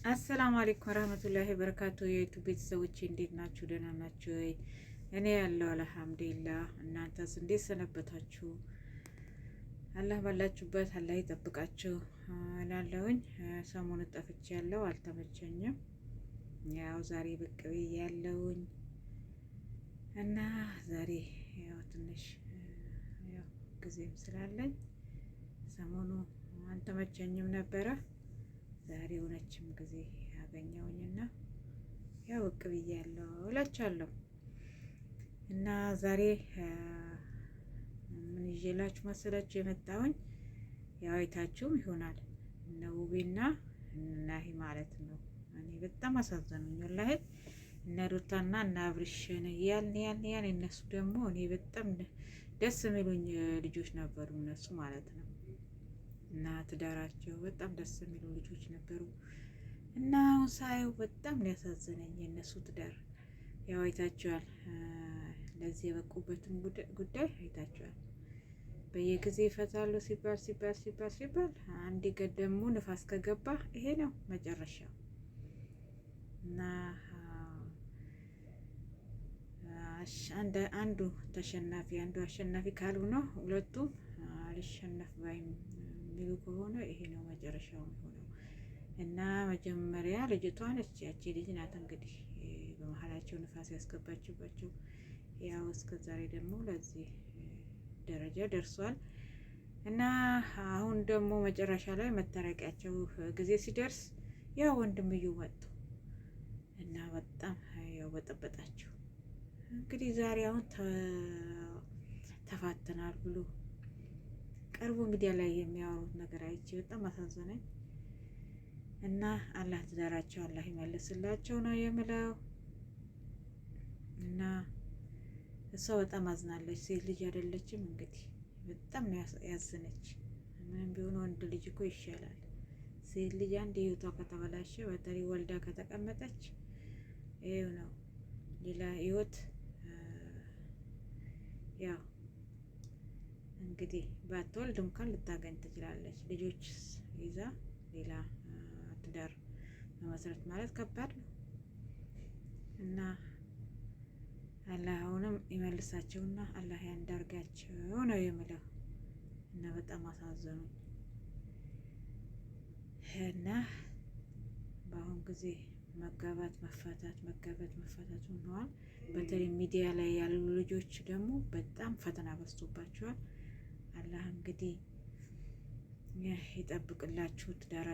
አሰላሙ አለይኩም ወራህመቱላሂ ወበረካቱ። የ YouTube ቤተሰቦቼ እንዴት ናችሁ? ደህና ናችሁ ወይ? እኔ ያለው አልሐምዱሊላህ። እናንተስ እንዴት ሰነበታችሁ? አላህ ባላችሁበት አላህ ይጠብቃችሁ እላለሁኝ። ሰሞኑን ጠፍቼ ያለው አልተመቸኝም። ያው ዛሬ ብቅ ብያለሁኝ እና ዛሬ ያው ትንሽ ያው ጊዜም ስላለኝ ሰሞኑ አልተመቸኝም ነበረ። ዛሬ የሆነችም ጊዜ ያገኘውኝና ያው ብቅ ብያለሁ እላችኋለሁ። እና ዛሬ ምን ይዤላችሁ መሰላችሁ የመጣሁኝ ያው አይታችሁም ይሆናል እነ ውቤና ናሂ ማለት ነው። እኔ በጣም አሳዘኑኝ ወላሂ እነ ሩታና እነ አብርሽን ያን እነሱ ደግሞ እኔ በጣም ደስ የሚሉኝ ልጆች ነበሩ እነሱ ማለት ነው። እና ትዳራቸው በጣም ደስ የሚሉ ልጆች ነበሩ። እና አሁን ሳየው በጣም ነው ያሳዘነኝ የእነሱ ትዳር። ያው አይታችኋል፣ ለዚህ የበቁበትን ጉዳይ አይታችኋል። በየጊዜ ይፈታሉ ሲባል ሲባል ሲባል ሲባል አንድ ገደሙ ንፋስ ከገባ ይሄ ነው መጨረሻው። እና አንዱ ተሸናፊ አንዱ አሸናፊ ካልሆነ ሁለቱም አልሸነፍ ባይም የሚሉ ከሆነ ይሄ ነው መጨረሻው የሚሆነው። እና መጀመሪያ ልጅቷ ነች፣ ያቺ ልጅ ናት እንግዲህ በመሀላቸው ንፋስ ያስገባችባቸው። ያው እስከ ዛሬ ደግሞ ለዚህ ደረጃ ደርሷል። እና አሁን ደግሞ መጨረሻ ላይ መታረቂያቸው ጊዜ ሲደርስ ያው ወንድምየው መጡ እና በጣም ያው በጠበጣቸው። እንግዲህ ዛሬ አሁን ተፋተናል ብሎ ቀርቦ ሚዲያ ላይ የሚያወሩት ነገር አይቼ በጣም አሳዘነኝ። እና አላህ ትዳራቸው አላህ ይመልስላቸው ነው የምለው። እና እሷ በጣም አዝናለች። ሴት ልጅ አይደለችም እንግዲህ በጣም ነው ያዘነች። ምንም ቢሆን ወንድ ልጅ እኮ ይሻላል። ሴት ልጅ አንድ ህይወቷ ከተበላሸ፣ በተለይ ወልዳ ከተቀመጠች ይኸው ነው ሌላ ህይወት ያው እንግዲህ ባትወልድ እንኳን ልታገኝ ትችላለች። ልጆች ይዛ ሌላ ትዳር መመስረት ማለት ከባድ ነው እና አላህ አሁንም ይመልሳቸውና አላህ ያንዳርጋቸው ነው የምለው። እና በጣም አሳዘኑ እና በአሁን ጊዜ መጋባት መፋታት መጋባት መፋታት ሆነዋል። በተለይ ሚዲያ ላይ ያሉ ልጆች ደግሞ በጣም ፈተና በዝቶባቸዋል። አላህ እንግዲህ ይጠብቅላችሁ ትዳራ